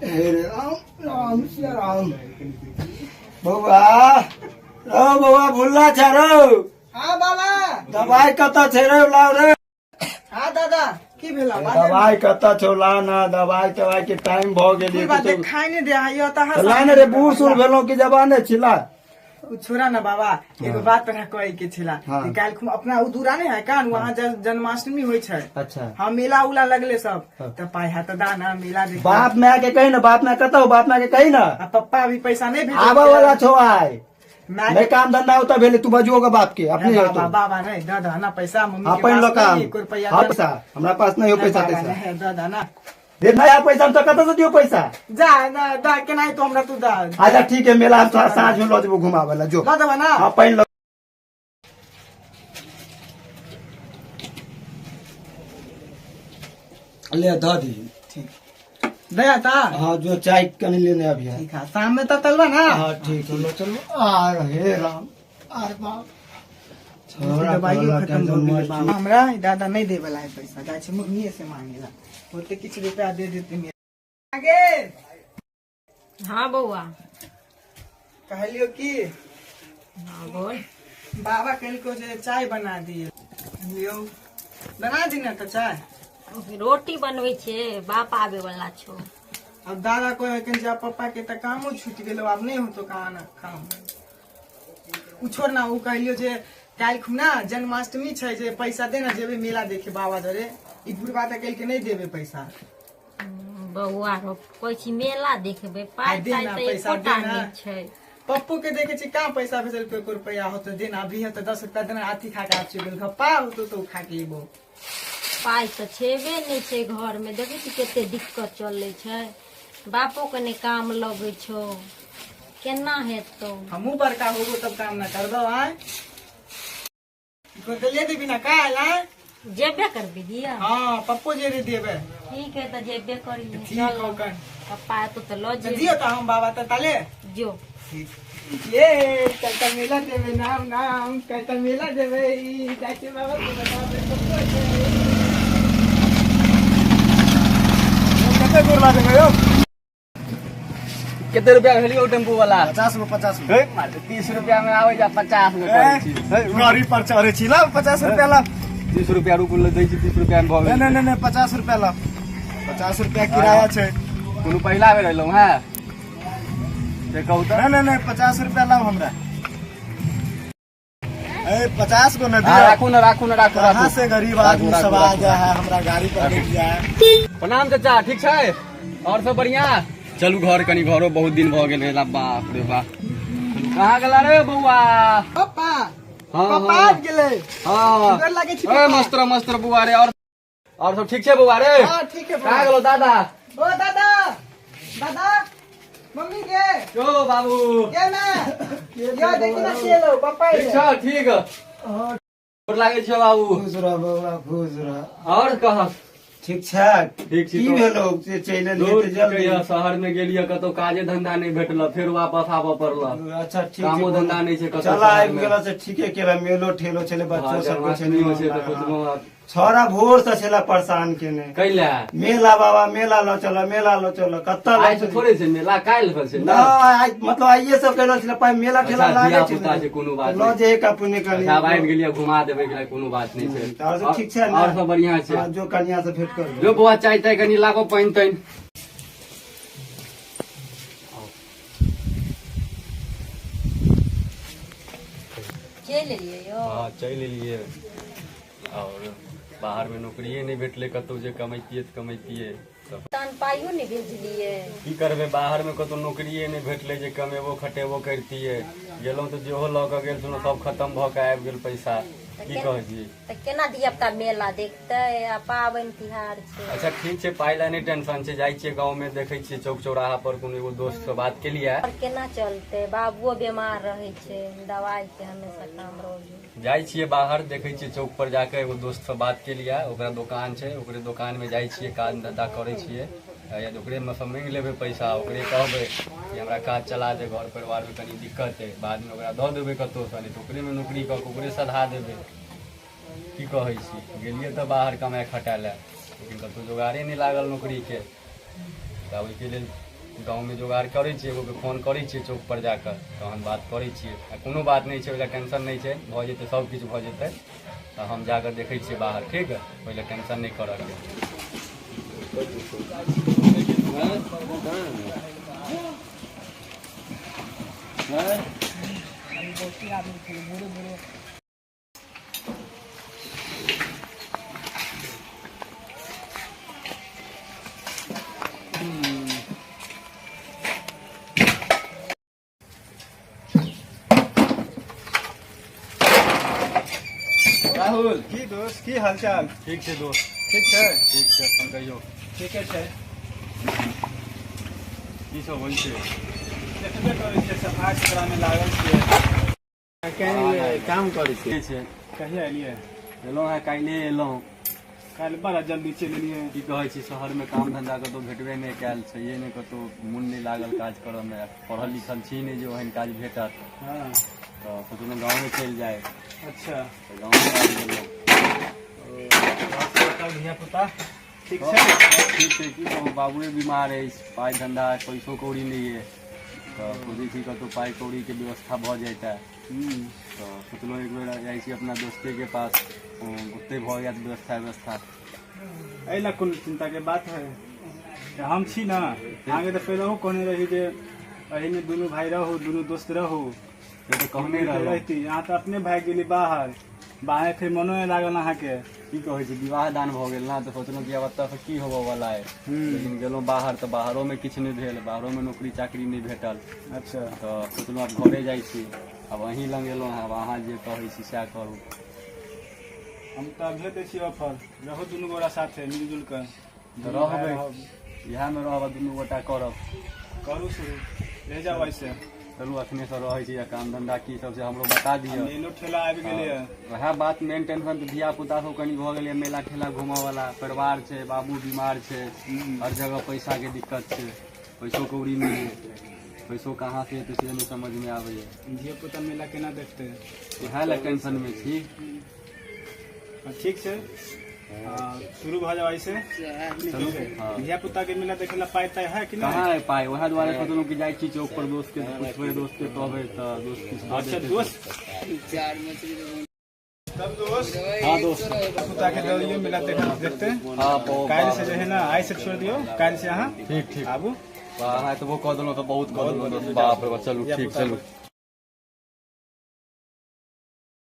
हे रे राम राम सिया राम। बौआ रौ, बौआ भुल्ला छ रौ। हाँ बाबा। दवाई कतऽ छै रौ, लाउ रे। हाँ दादा, की भेला? दवाई कतऽ छौ, ला ना दवाई। तवाई के टाइम भऽ गेल। बात खाइ नहीं दे आइयो त। ला ने रे, बूढ़ सूढ़ भेलौं कि जवाने छिला। उ छोड़ा ना बाबा, एगो बात तोरा कहे के छला। हाँ। कि काल्हि खुम अपना उ दूरा नहीं है कान, वहाँ जन्माष्टमी होइ छै। अच्छा। हाँ, मेला उला लगले सब। हाँ। त पाइ हाथ दाना मेला देखे। बाप माय के कही ना, बाप माय कतऽ हो, बाप माय के कही ना। आ पप्पा अभी पैसा नहीं भेजल। आबऽ वाला छौ आइ। माय नहीं काम धंधा होता भेले, तू बजुओ बाप के अपने बाबा हेतौ। बाबा नहीं दऽ दह ना पैसा मम्मी हाँ के पानि पास लऽ कऽ नहीं, एको रुपैआ हाँ दऽ। पैसा हमरा पास नहीं हो, पैसा बाबा, तैसा नहीं दऽ दह ना। दे नया पैसा, हम तो कतऽ से दियौ पैसा? जा ना दा केना तो हमरा तू दा। अच्छा ठीक है, मेला हम तोरा साँझ में लऽ जेबो घुमाबै ला, जो। दऽ देबा ना? हाँ, पानि लऽ। ले धऽ दी। ठीक दया ता। हाँ जो, चाय कनी लेने अभी है। ठीक है, शाम में तो तलबा ना। हाँ ठीक, चलो चलो। आर हे राम, आर बाप, छोरा दवाइयो कहलक खत्म भऽ गेलै। जन्माष्टमी। बाबा, हमरा ई दादा नहीं दे वाला है पैसा, जाइ छी मम्मीए से मांगेला, होते किछु रुपया दे देते मेरे आगे। हाँ बौआ। कहलियो की। हाँ बोल। बाबा कहलको जे चाय बना दिए लियो, बना दी ना तो चाय। रोटी बनबै छियै, बाप आबे वाला छौ। अब दादा कहे कि जे पप्पा के तऽ कामो छूटि गेलो, आब नहीं होतो कहाँ काम। उ छोड़ ना, उ कहलियो जे काल्हि खुना जन्माष्टमी छै, जे पैसा दे ना, जेबै मेला देखे बाबा जरे। ई बुढ़बा तऽ कहलकै नहीं देबै पैसा। बौआ रो, कहै छी मेला देखबै, पाइ आ दे ताइ ना तऽ पैसा, एकोटा दे ना। नहि छै। पप्पू के देखे छी कहाँ पैसा भेजलकै, एको रुपया होतो देना, अभी है तो 10 रुपया देना, अथी खा के आब गेल गप्पा होतो तो उ खा के एबो। पाइ तऽ छेबे नहि छै घरमे, देखै छी कते दिक्कत चलै छै, बापो के नहि काम लगै छौ, केना हेतौ? हमहूँ बड़का होबो तब काम ना करबो। आय ले देबी ना काल्हि आय? जेबे करबी दिया? हाँ, पप्पो जे रे देबे। ठीक है, तऽ जेबे करिहे। ठीक चल। हो कन। पप्पा एतो तऽ लऽ तो जेबे। दियो तो हम बाबा तो ताले। जो। ये कल तक मेला देबे, नाम नाम कल तक मेला देबे, ई जाइ छै बाबा के बताबे पप्पो के। कते दूर लागेगा यौ? कते रुपया भेलियो टेम्पू वाला? 50 गो, 50 गो। हे मार, 30 रुपया में आबै जा, 50 गो करै छी। गाड़ी पर चढ़े छी, ला 50 रुपया ला। 30 रुपया रुकू दै छी, 30 रुपया में भऽ नहीं गेल। नहीं नहीं, 50 रुपया ला, 50 रुपया किराया छै। कोनो पहिला बेर एलहुँ हैं से कहू तऽ? नहीं नहीं नहीं, 50 रुपया लाओ हमरा। ए 50 गो न हाँ, दियो। राखू ना, राखू ना, राखू। कहाँ राखू से गरीब राखू, आदमी राखू, सब आ राखू, गया है, हमरा गाड़ी पर बैठ गया है। प्रणाम चाचा, ठीक छै? और सब बढ़िया? चलू घर, कनी घरो बहुत दिन भऽ गेल रहै। बाप रे बाप, कहाँ गेला रे बौआ? पप्पा। हाँ। पप्पा हाँ। आबि गेलै। हाँ। गोर लागै छी ए पप्पा। मस्त रह, मस्त रह बौआ रे। और सब ठीक छै बौआ रे? हाँ ठीक है। कहाँ गेलो दादा? ओ दादा, दादा, मम्मी के। यो बाबू। के ना यो देखी ना, के लो पप्पा। ठीक छौ? ठीक, गोर लागै छियौ बाबू। खुश रह बौआ, खुश रह। और कह। ठीक छै। ठीक छी की तो। भेलो से चलि एलियै दूर तऽ जल्दी? कहिया शहर में गेलियै, कतौ काजे धंधा नहि भेटल, फेर वापस आबऽ पड़ल। अच्छा ठीक छै। कामो धंधा नहि छै कतौ चला शहर आबि मे। गेला से ठीके केला, मेलो ठेलो छलै, बच्चो हाँ, सबके छलै। जन्माष्टमी छै तऽ सोचलहुँ आब। छौड़ा भोर से छलै परेशान केने। कैला? मेला बाबा, मेला लऽ चल, मेला लऽ चल, कतऽ लऽ आइ चली? थोड़े छै मेला, काल्हि पर छै ना। नहि, आइ मतलब आइए सब कहलो छलै, पाइ मेला ठेला अच्छा, लागै छै। धिया-पुता छै, कोनो बात लऽ नहि। जे अपने कनि। अच्छा, आब आबि गेलियै, घुमा देबै, कोनो बात नहि छै। तऽ आओर सब ठीक छै ने? और सब बढ़िया छै। हाँ, जो कनिया से भेंट कर। जो बौआ, चाय ताय कनि लाबो, पानि तानि। चलि एलियै यौ? हँ, चलि एलियै। आओर बाहरमे नौकरिए नहि भेटलै कतहु जे कमैतियै तऽ कमैतियै तऽ। तहन पाइयो नहि भेजलियै? की करबै, बाहरमे कतहु नौकरिए नहि भेटलै जे कमेबो खटेबो करितियै। गेलहुँ तऽ जेहो लऽ कऽ गेल छलहुँ, सब खतम भऽ कऽ आबि गेल पैसा। की कहै छी? तऽ केना धिया पुता मेला देखतै आ पाबनि तिहार छै। अच्छा ठीक छै, पाइ लए नहि टेंशन छै। जाइ छियै गाँवमे, देखै छियै चौक चौराहा पर कोनो एगो दोस्तसँ बात केलियै। आओर केना चलतै? बाबुओ बीमार रहै छै, दवाइ के हमेशा काम रहै। जाइ छियै बाहर, देखै छियै चौक पर जाके एगो दोस्तसँ बात केलियै, ओकरा दोकान छै, ओकरे दोकानमे जाइ छियै, काज धंधा करै छियै या ओकरेमे सँ माँगि लेबै पैसा। ओकरे कहबै कि हमरा काज चला दे, घर परिवारमे कनि दिक्कत अइ। बादमे ओकरा दऽ देबै कतहुसँ, नहि तऽ ओकरेमे नौकरी कऽ कऽ ओकरे सधा देबै। की कहै छी? गेलियै तऽ बाहर कमाय खटाय लए, लेकिन कतहु जोगाड़े नहि लागल नौकरीके, तऽ ओहिके लेल गाँवमे जोगाड़ करै छियै, एगोके फोन करै छियै चौक पर जाकऽ, तहन बात करै छियै। आ कोनो बात नहि छै, ओहि लए टेंशन नहि छै, भऽ जेतै सब किछु भऽ जेतै। तऽ हम जाकऽ देखै छियै बाहर, ठीक है? ओहि लए टेंशन नहि करऽके। राहुल की दोस्त, की हालचाल? ठीक छै दोस्त। ठीक छै। ठीक छै, अपन कहियौ। ठीके छै। की सब होइ छै? देखबे करै छियै, सफाइ सुथरामे लागल छियै। काम करै छियै। छै। कहिया एलियै? एलहुँ हेँ, काल्हिए एलहुँ। काल्हि बड़ा जल्दी चलि एलियै। की कहै छी, शहरमे काम धन्धा कतहु भेटबे नहि कयल छैहे नहि, कतहु मोन नहि लागल काज करऽमे। पढ़ल लिखल छी नहि जे ओहन काज भेटत। हँ। तऽ सोचलहुँ गाँवे चलि जाय। अच्छा। तऽ गाँवे आबि गेलहुँ। धिया पुता ठीक छै? ठीक छै। की कहू, बाबुए बीमार अछि, पाइ धन्धा पैसो कौड़ी नहि अइ, तऽ सोचै छी कतहु पाइ कौड़ीके व्यवस्था भऽ जैतै। तऽ सोचलहुँ एक बेर जाइ छी अपना दोस्तेके पास, ओतहि भऽ जायत व्यवस्था व्यवस्था। एहि लए कोनो चिन्ताके बात है? तऽ हम छी ने अहाँके। तऽ पहिलहो कहने रही जे एहिमे दुनू भाय रहू, दुनू दोस्त रहू। से तऽ कहने रहलहुँ। रहती, अहाँ तऽ अपने भागि गेली बाहर। बाहर फेर मनो नहि लागल अहाँके। की कहै छी, विवाह दान भऽ गेल ने, तऽ सोचलहुँ कि आब एतऽसँ की होबऽवला अइ। लेकिन गेलहुँ बाहर तऽ बाहरोमे किछु नहि भेल, बाहरोमे नौकरी चाकरी नहि भेटल। अच्छा। तऽ सोचलहुँ आब घरे जाइ छी। आब अहीं लग एलहुँ हँ, आब अहाँ जे कहै छी सएह करू। हम तऽ अभिये दै छी ऑफर, रहू दुनू गोरा साथे मिलजुल कऽ। तऽ रहबै, इएहमे रहब, दुनू गोटा करब। करू शुरू, रहि जाउ ऐसे। चलू, अखनेसँ रहै छी। आ काम धन्धा की सब से हमरो बता दिअ। मेलो ठेला आबि गेलैए। वएह बात, मेन टेंशन तऽ धिया पुता सब कनि भऽ गेलै, मेला ठेला घूमऽ वाला। परिवार छै, बाबू बीमार छै, हर जगह पैसाके दिक्कत छै, पैसो कौड़ी नहि है, पैसो कहाँ से एतै से नहि समझमे आबैए। धिया पुता मेला केना देखतै? इएह लए टेंशनमे छी। ठीक छै, शुरू भऽ जाउ ऐसे। चलू, हँ। धिया पुता के मेला देखे ला पाइ ताइ है कि कहाँ नहि? है पाइ? वएह दुआरे सोचलहुँ कि जाइ छी चौक पर दोस्त के, तऽ पुछबै, दोस्त के कहबै तऽ दोस्त किछु दऽ अच्छा। देतै। दोस्त, तब दोस्त। हँ दोस्त। पुता के दौड़ियो मेला देखते। हँ। काल्हि से जे है ना, आइ से छोड़ दियौ, काल्हि से अहाँ ठीक ठीक। आबू। वाह, अहाँ एतबो कऽ देलहुँ तऽ बहुत कऽ देलहुँ दोस्त। बाप रे बाप, चलू ठीक, चलू।